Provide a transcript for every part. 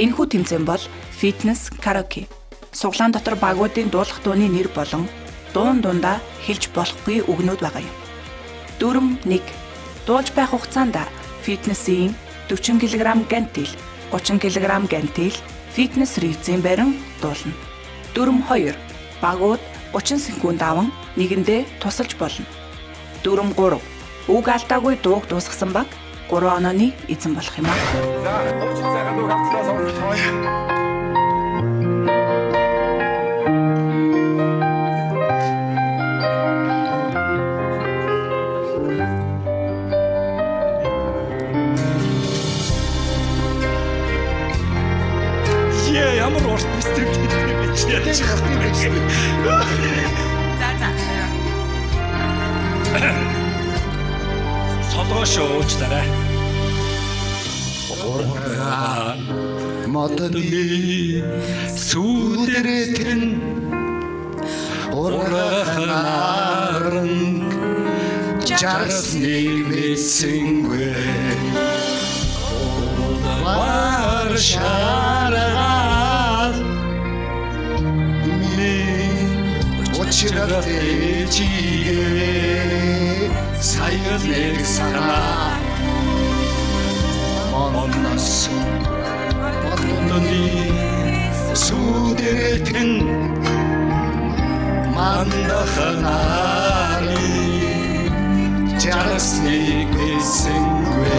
Энэхүү тэмцээн бол фитнес караоке. Суглаан дотор багуудын дуулах дууны нэр болон дуун дундаа хэлж болохгүй үгнүүд байгаа юм. Дүрм 1. Дуулж байх хугацаанд фитнесийн 40 кг гантел, 30 кг гантел, фитнес ревзийн барин дуулна. Дүрм 2. Багууд 30 секунд аван нэгэндээ тусалж болно. Дүрм 3. Үг алдаагүй дууг дуусгасан баг 3 онооны эзэн болох юм аа. За, хуучин сайхан дуу хамтдаа сонсцгоё. Яа, ямар урт мистер гэдэг юм бэ чи яаж юм бэ? За за. Солгоо шүү уучлаарай. Модны Сүдэртэн урахнаран жарсныг мэдсэнгүй. Улвар шаргаал минь Учрал ээжигээ сая нэг санаа монноос модны сүдэртэн мандахнарыг жарсныг мэдсэнгүй.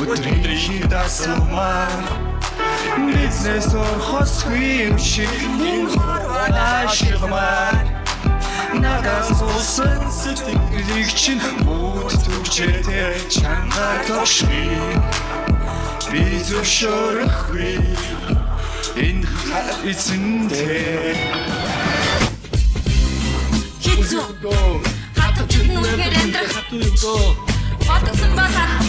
Өдрийн дасмаар Бизнес орхосгүй юм шиг энэ хорвоо шилмаар Надаас болсон сэтгэлийг чинь бүгд түгчээтэй чангаар тогшгүй. Би зөвшөөрөхгүй энэ эзэнтэй. Хэцүү. Хатагчд нь үнэхээр амьдрах Хатуу юм дөө. бодсон ба